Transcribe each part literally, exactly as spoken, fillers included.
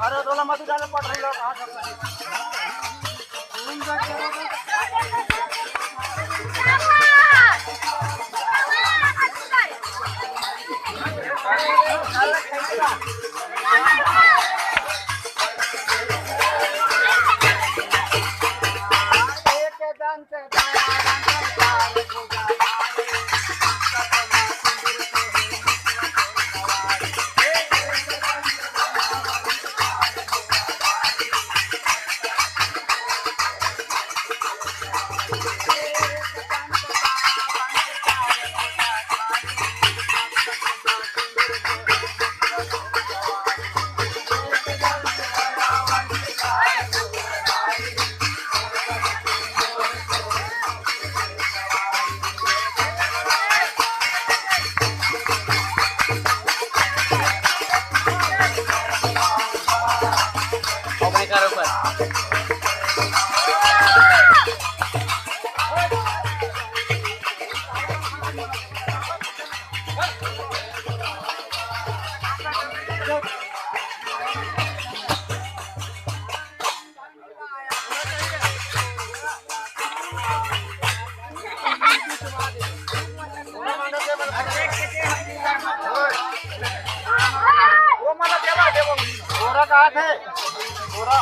अरे, तोला मत डाले, पढ़ रही हो। बोरा कहाँ थे? बोरा।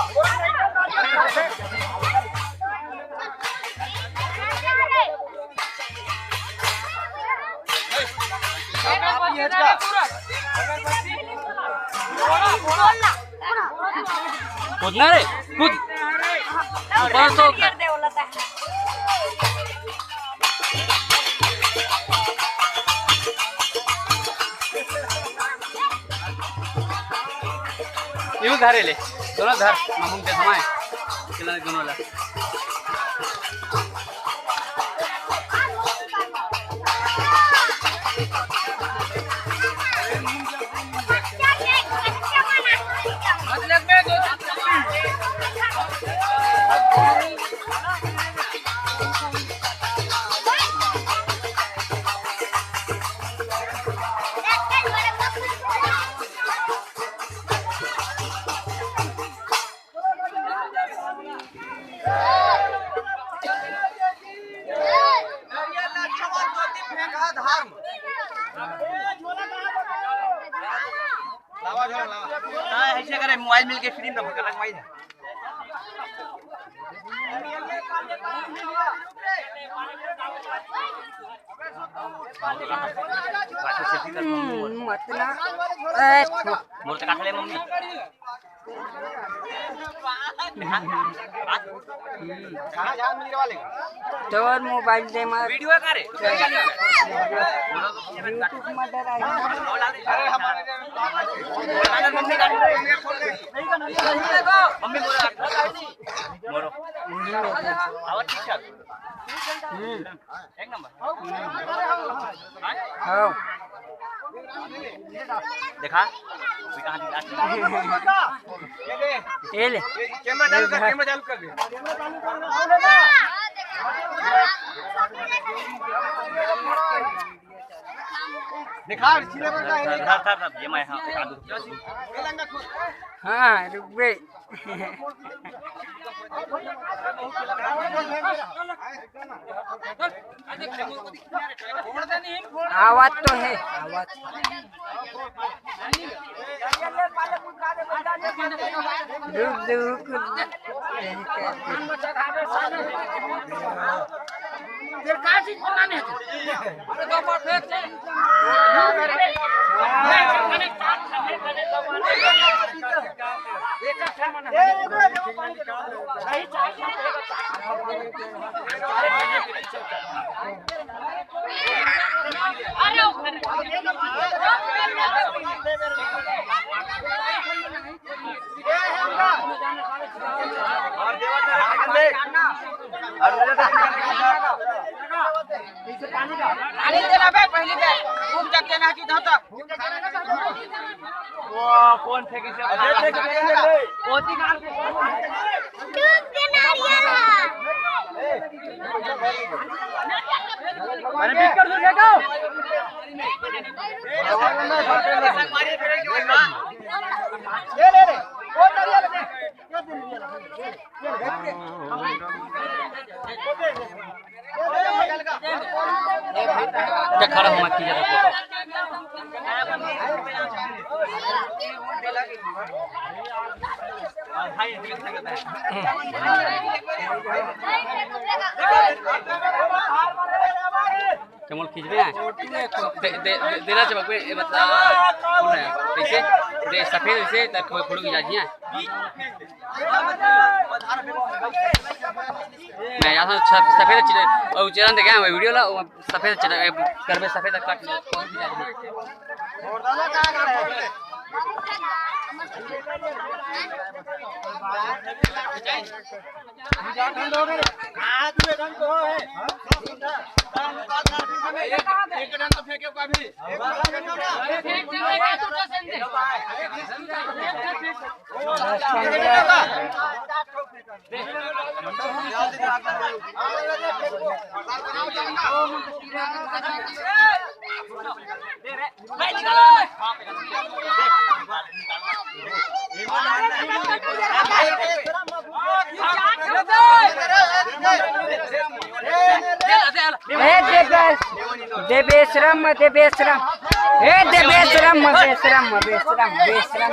कूदना रे, कूद। ऊपर से उतर। यूं धरे ले, दोनों धर, मामू के घुमाए, खिला दोनों ला। हाँ, ऐसे करे, मोबाइल मिल के फ्री में भटका लगवाई है। हम्म, मत ना। ए, मोर तक ले मम्मी। तोर मोबाइल दे मत। वीडियो का रे? YouTube में डराई। अरे हमारे मम्मी का, मम्मी बोला। मोरो। आवाज ठीक ठाक। हम्म। एक नंबर। हाँ। देखा? ये ले। कैमरा चालू कर, कैमरा चालू कर दे। देखा, धर, धर, धर, ये मैं, हाँ, एक आध। हाँ, रुक बे। आवत तो है, आवत। रुक, रुक, रुक। पानी दे ना बे, पहली बे। घूम जाते ना कि धोता। वो कौन फेंके से? अजय फेंक के ले ले। दूध के नारियल है। अरे, बिस्कुट दूध फेंको। ले, ले, ले। वो नारियल है। क्या खड़ा हुआ की जगह पे? कमल खींचबे हैं। दे, दे, दे, देला जब कोई, ए, मतलब, कौन है? कैसे? दे, सफेद वैसे, तब कोई फोटो खींचा जी, हैं? मैं यहाँ से छ-, सफेद चिट-, और चरण देखे हैं, वो वीडियो ला, वो सफेद चिट-, ए, करबे सफेद काट। ए देबेश, देबेश राम, देबेश राम। ए देबेश राम, बेश राम, बेश राम, बेश राम।